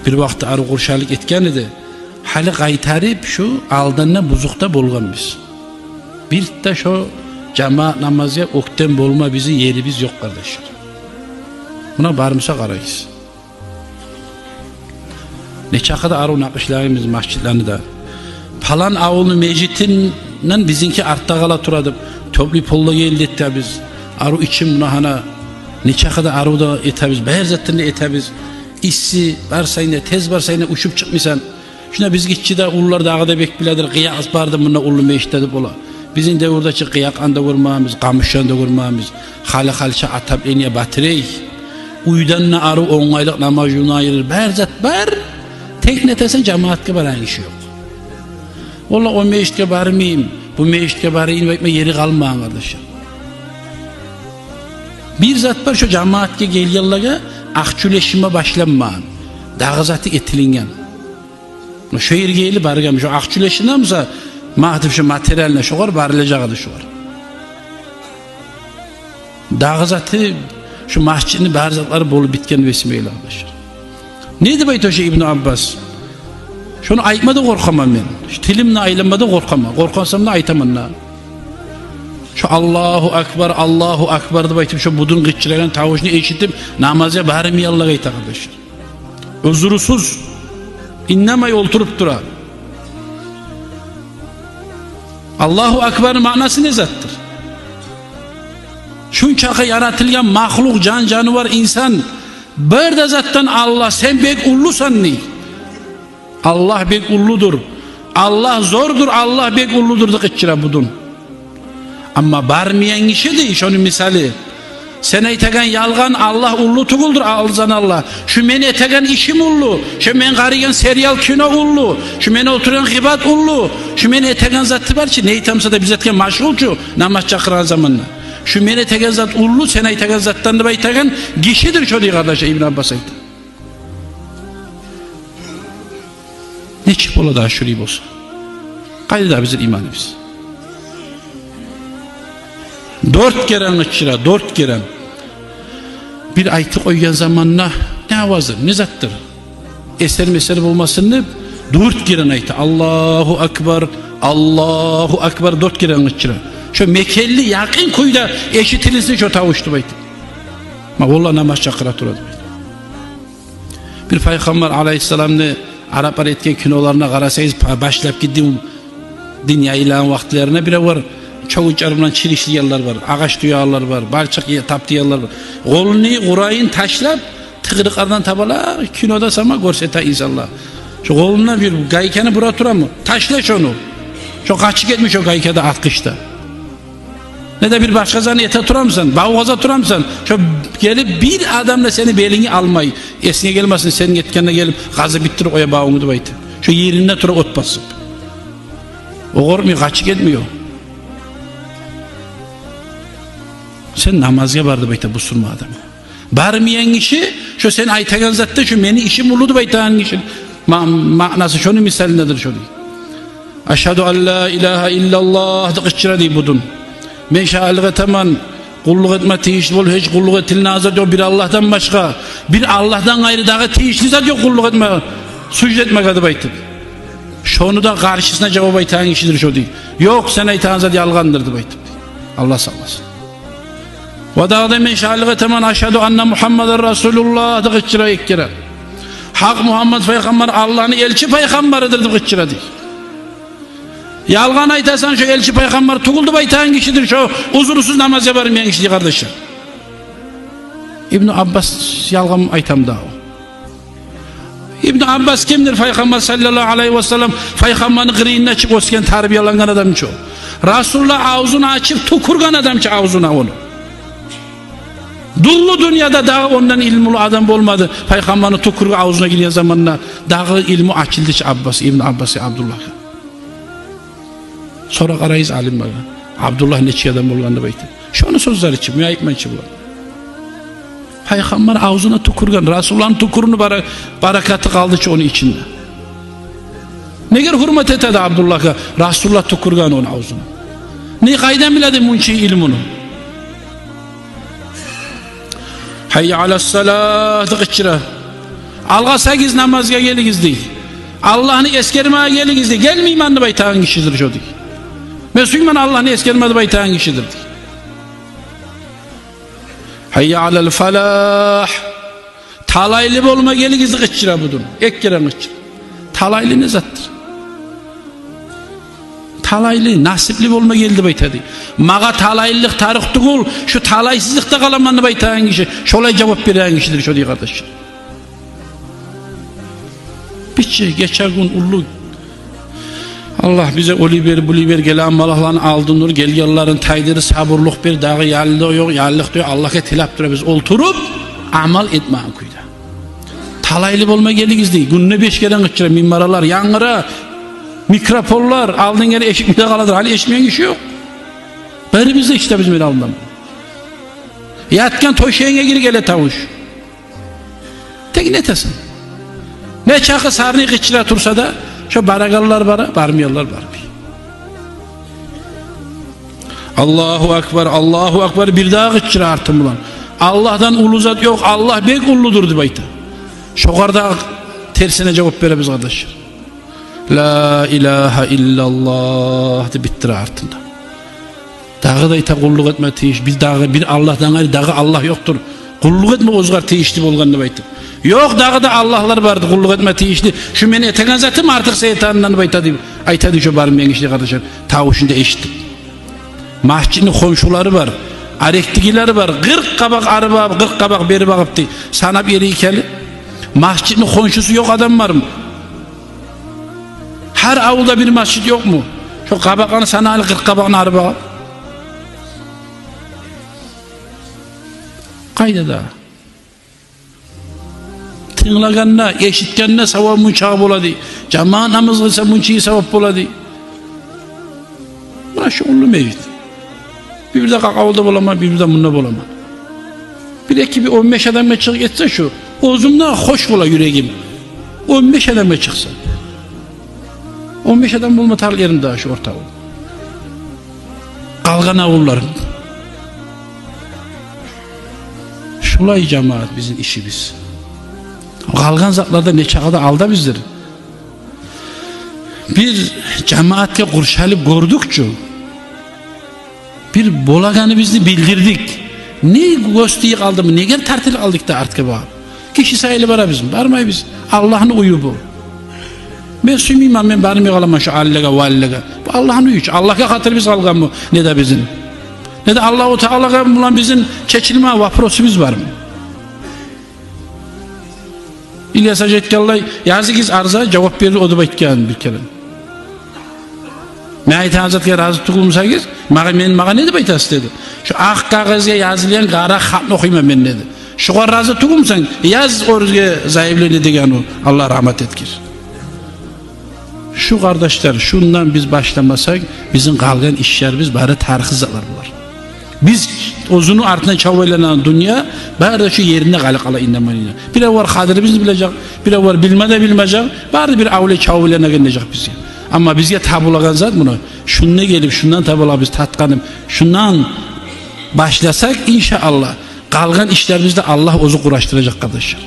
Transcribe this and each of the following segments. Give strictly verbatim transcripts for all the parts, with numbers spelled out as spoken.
Бир вакъти арив къуршалыкъ этген эди. Гьали къайтарып шо алдында бузукъда болгъанбыз. Бир де шо жамаат намазгъа оьктем болма бизин ерибиз ёкъ, къардашлар. Муна бармыса къарайсыз. Нечакъы да арив накъышлагъанбыз масжитлени де. Палан авулну межитинден бизинки артда къала тура деп, тёплый поллагъа гелди этебиз. Арив ичин муна гьана нечакъы да арив да этебиз, бары затдан да этебиз. Исси бар сайын да, тез бар сайын да ушуп чыкъмайсан. Шунда биз гиччи де, уллулар дагъы да бек биледир, къыякъ бардыр мунда уллу межитде деп бола. Бизин девюрде чи къыякъны да гёрмегенбиз, къамышны да гёрмегенбиз. Гьали-гьалича отопление, батарей. Уьйден де арив онгайлыкъ намаз жувунайыр, бары зат бар. Тек нетесен, жамаатгъа барагъан гиши ёкъ. Валлагь, о межитге бармайым, бу межитге барайым деп айтма ери къалмагъан, къардашлар. Бир зат бар, шо жамаатгъа гелгенлеге акъча уьлешме башланмагъан. Дагъы заты этилинген. Шо ерге гелип баргъан, шо акъча уьлешине буса, магьтип шо материальный шогъар барылажакъ эди шогъар. Дагъы заты, шо масжитни бары затлары болуп битген весимейлер, къардашлар. Не деп айта шо Ибну Аббас? Шону айтма да къоркъаман мен. Шо тилимни айланма да къоркъаман. Къоркъсам да айтаман да. Шо «Аллагьу акбар, Аллагьу акбар» деп айтып, шо будун къычырагъан тавушну эшитип, намазгъа бармайгъанлар айта, къардашлар. Узурсуз, иннемей олтуруп тура. Аллагьу акбарны маънасы не затдыр? Шунчакъы яратылгъан махлукъ, жан-жанывар, инсан, бары да затдан Аллагь, сен бек уллусан дей. Аллагь бек уллудур. Аллагь зордур, Аллагь бек уллудур деп къычыра будун. Амма бармайгъан гиши дей, шону мисалы. Сен айтагъан ялгъан, Аллагь уллу тюгюлдюр, алжан Аллагь. Шу мен этеген ишим уллу, шу мен къарайгъан сериал, кино уллу, шу мен олтургъан гъибат уллу, шу мен этеген заты бар чы, не этемсе де биз этген машгъул чу, намаз чакъыргъан заманда. Шу мен этеген зат уллу сен айтагъан затдан деп айтагъан гишидир шо дей, къардаш, Ибн Аббас айта. Нечик бола дагъы шулай болса? Къайда дагъы бизин иманыбыз? Дёрт керен къычыра, дёрт керен. Бир айтып къойгъан заманда не авазы, не затдыр? Эсер-месер болмасын деп, дёрт керен айта. «Аллагьу акбар, Аллагьу акбар», дёрт керен къычыра. Шо мекенли, якъын кюйде эшитилсин шо тавуш деп айтып. Ма, валлагь, намаз чакъыра тура деп айтып. Бир Пайхаммар алайгьиссаламны араплар этген киноларына къарасагъыз, па-, башлап гетди дин яйылагъан вакътилерине, биревлер чогъучар булан чиришдиргенлер бар, агъач тюйгенлер бар, балчыкъ е-, тапдыргъанлар бар. Къолуну къурайын ташлап, тыгъырыкълардан табалап, кинода сама гёрсете инсанлар. Шо къолунда бир гайканы бура турамы? Ташла шону. Шо къачып гетмей шо гайка да, атгъыч да. Не де бир башгъа затны эте турамысан, бавгъа къаза турамысан, шо гелип бир адам да сени белингни алмай, эсинге гелмесин, сен гетгенде гелип къазып битдирип къоя бавунгну деп айтып. Шо еринде тура от басып. О къоркъмай, къачып гетмей о. Сен намазгъа бар деп айта бусурман адам. Бармайгъан гиши, шо сен айтагъан затда, шо мени ишим уллу деп айтагъан гиши. Ма-, маънасы шону мисалындадыр шо дей. «Ашгьаду ан ла илагьа иллаллагь» деп къычыра дей будун. Мен шагьатлыкъ этемен, къуллукъ этме тийишли болуп гьеч къуллукъ этилинеген зат ёкъ бир Аллагьдан башгъа. Бир Аллагьдан къайры дагъы тийишли зат ёкъ къуллукъ этме, сужда этмеге деп айтып. Шону да къаршысына жавап айтагъан гишидир шо дей. Ёкъ, сен айтагъан зат ялгъандыр деп айтып. Аллагь сакъласын. Ва дагъы да мен шагьатлыкъ этемен, «Ашгьаду анна Мугьаммадан расулуллагь» деп къычыра эки керен. Гьакъ Мугьаммат пайхаммар Аллагьны элчи пайхаммарыдыр деп къычыра дей. Ялгъан айтасан, шо элчи пайхаммар тюгюл деп айтагъан гишидир шо узурсуз намазгъа бармайгъан гиши дей, къардашлар. Ибну Аббас ялгъан айтамы дагъы? Ибну Аббас кимдир? Пайхаммар саллаллагьу алайгьи васаллам, пайхаммарны къырыйында чыгъып оьсген, тарбиялангъан адам чы о. Расулуллагь авзун ачып тюкюрген адам чы авзуна ону. Дюнлю дюньяда дагъы ондан илмулу адам болмады. Пайхаммарны тюкюрюгю авзуна гирген заманда дагъы илму ачылды чы Аббас, Ибну Аббас Абдуллагьгъа. Сора къарайгъыз алимлеге, Абдуллагь нечик адам болгъан деп айтып. Шону сёзлери чи, мен айтмайман чы булар. Пайхаммар авзуна тюкюрген, Расулуллагьны тюкюрюгюню бара-, баракаты къалды чы ону ичинде. Неге гьюрмет этеди Абдуллагьгъа? Расулуллагь тюкюрген ону авзуна. Не, къайдан биледи мунча илмуну? «Гьайя аляс-салагь» деп къычыра. Алгъасагъыз, намазгъа гелигиз дей. Аллагьны эсгермеге гелигиз дей. Гелмеймен деп айтагъан гишидир шо дей. Мен сюймеймен Аллагьны эсгерме деп айтагъан гишидир дей. Гьайя алал фалагь. Талайлы болма гелигиз деп къычыра будун. Эки керен къычыра. Талайлы не затдыр? Талайлы, насипли болма гелди деп айта дей. Магъа талайлылыкъ тарыкъ тюгюл, шу талайсызлыкъда къаламан деп айтагъан гиши, шолай жавап береген гишидир шо дей, къардашлар. Биччи гече-гюн уллу. Аллагь бизге олай бер, булай бер, гелеген малахланы алдын ур, гелгенлерин тайдыр, сабурлукъ бер, дагъы яллыкъ ёкъ, яллыкъ да ёкъ, Аллагьгъа тилеп тура биз олтуруп, амал этмеген кюйде. Талайлы болма гелигиз дей. Гюнде беш керен къычыра, минаралар янгыра, микрофонлар, алдын геле эшитмей де къаладыр. Гьали эшитмейген гиши ёкъ. Бирибиз де эшитебиз мен алдындан. Ятгъан тёшегинге гирип геле тавуш. Тек не этесен? Нечакъы сарны къычыра турса да, шо барагъанлар бара, бармайгъанлар бармай. Аллагьу акбар, Аллагьу акбар, бир дагъы къычыра артын булан. Аллагьдан уллу зат ёкъ, Аллагь бек уллудур деп айта. Шогъар да терсине жавап беребиз, къардашлар. Ла илагьа иллаллагь деп битдире артында. Дагъы да айта, къуллукъ этме тийиш, бир дагъы, бир Аллагьдан къайры дагъы Аллагь ёкъдур. Къуллукъ этме оьзюне тийишли болгъан деп айтып. Ёкъ, дагъы да аллагьлар барды къуллукъ этме тийишли. Шу мен этеген затым артыкъ сен этегенден деп айта дей. Айта дей шо бармайгъан гиши, къардашлар, тавушун да эшитип. Межитни хоншулары бар, арекдегилери бар. Къыркъ къабакъ ары багъып, къыркъ къабакъ бери багъып дей. Санап эрип гелип. Межитни хоншусу ёкъ адам бармы? Гьар авулда бир межит ёкъму? Шо къабакъланы санайлы, къыркъ къабакъны ары багъып. Къайда да? Тынглагъанда, эшитгенде савабы мунчагъы бола дей. Жамаат намаз къылса, мунчагъы савап бола дей. Муна шу уллу межит. Бир-бирде къакъавулда боламан, бир-бирде мунда боламан. Бир-эки, бир он беш адамгъа чыгъып гетсе шу, оьзюмде хош бола юрегим. Он беш адамгъа чыкъса. Он беш адам болма тарыкъ эримде шу орта авул. Къалгъан авуллар. Шулай, жамаат, бизин ишибиз. Къалгъан затларда нечакъы да алдабыздыр. Бир жамаатгъа къуршалып гёрдюк чю. Бир болагъаныбызны билдирдик. Не гёз тийип къалдымы, неге тартылып къалдыкъ да артгъа багъып? Гиши сайлы барабызмы? Бармайбыз. Аллагьны уью бу. Мен сюймеймен, мен бармай къаламан шу алилеге, валилеге. Бу Аллагьны уью чу. Аллагьгъа хатырыбыз къалгъанмы не де бизин? Не де Аллагьу Таалагъа булан бизин чечилме вопросубуз бармы? Ильяс гьажи айтгъанлай, языгъыз арза, жавап берир о деп айтгъан бир керен. Мен айтагъан затгъа рази тюгюл бусагъыз, магъа, мен, магъа не деп айтасыз деди. Шу акъ кагъызгъа язылгъан къара хатны охуйман мен деди. Шугъар рази тюгюл бусанг, яз оьзюнге заявление деген о, Аллагь рагьмат этгир. Шу, къардашлар, шундан биз башламасакъ, бизин къалгъан ишлерибиз бары тарыкъсыз затлар болар. Биз оьзюню артындан чабып айланагъан дюнья бары да шу еринде къалып къала, инанмайман. Биревлер къадирибизни билежек, биревлер билме де билмежек, бары бир авлия чабып айланагъан дежек бизге. Амма бизге табулагъан зат муна, шунда гелип, шундан табулагъан биз татгъаныбыз, шундан башласакъ, иншааллагь, къалгъан ишлерибизни де Аллагь оьзю къурашдыражакъ, къардашлар.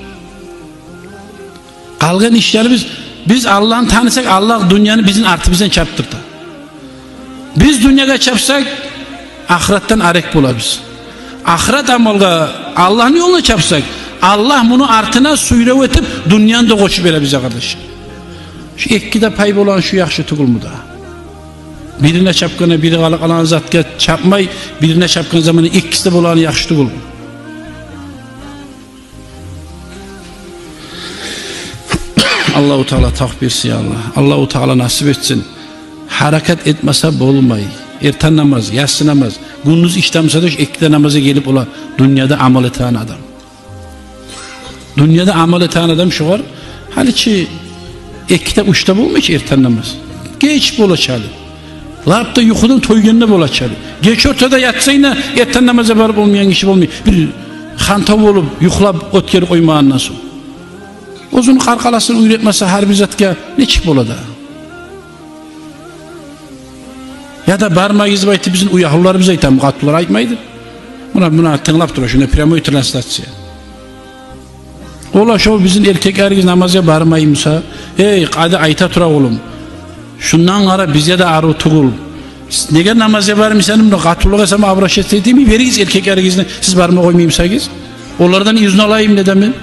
Къалгъан ишлерибиз, биз Аллагьны танысакъ, Аллагь дюньяны бизин артыбыздан чапдырта. Биз дюньягъа чапсакъ, ахыратдан арек болабыз. Ахырат амалгъа, Аллагьны ёлуна чапсакъ, Аллагь муну артына сюйрев этип, дюньяны да къошуп бере бизге, къардаш. Шу экиге де пай болагъан шу яхшы тюгюлмю дагъы? Бирине чапгъанда бири къалып къалагъан затгъа чапмай, бирине чапгъан заманда экиси де болагъаны яхшы тюгюлмю? Аллагьу Таала тавпикъ берсин, я Аллагь. Аллагьу Таала насип этсин. Гьаракат этмесе болмай. Эртен намаз, яссы намаз, гюндюз ишлемесе де, шу эки де намазгъа гелип бола дюньяда амал этеген адам. Дюньяда амал этеген адам шугъар, гьали чи эки де, уьч де болмай чы эртен намаз. Геч бола чы гьали. Лап да юхудан тойгъанда бола чы гьали. Гече ортада ятсанг да, эртен намазгъа барып болмайгъан гиши болмай. Бир хантав болуп, юхлап, оьтгерип къоймагъандан сонг. Оьзюню къаркъарасын уьйретмесе гьар бир затгъа, нечик бола дагъы? Я да бармагъыз деп айтып, бизин уьягьлюлерибиз айтамы, къатынлар айтмайдыр. Муна, муна тынглап тура, шунда прямой трансляция. Ола, шо бизин эркеклеригиз намазгъа бармаймуса, эй, къади, айта тура, улум. Шундан къара, бизге де арив тюгюл. Сиз неге намазгъа бармайсан, муна къатынлыкъгъа сама обращаться этейим, беригиз эркеклеригизни, сиз барма къоймаймусагъыз. Олардан изну алайым не де мен.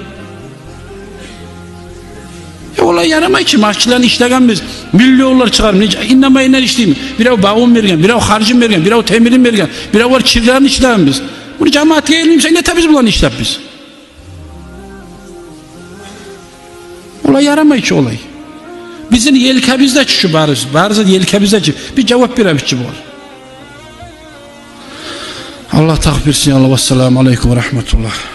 Э, олай ярамай чы, масжитлени ишлегенбиз, миллионлар чыгъарып, не, иннамайындан ишлейми? Бирев багъын берген, бирев харжын берген, бирев темирин берген, бирев бар чирлерин ишлегенбиз. Муну жамаатгъа элмеймисе, не табиз буланы ишлеп биз? Олай ярамай чы олай. Бизин елкебизде чы шу барысы, барысы елкебизде чы. Биз жавап беребиз чи бугъар. Аллагь тавпикъ берсин, я Аллагь. Вассаламу алейкум ва рагьматуллагь.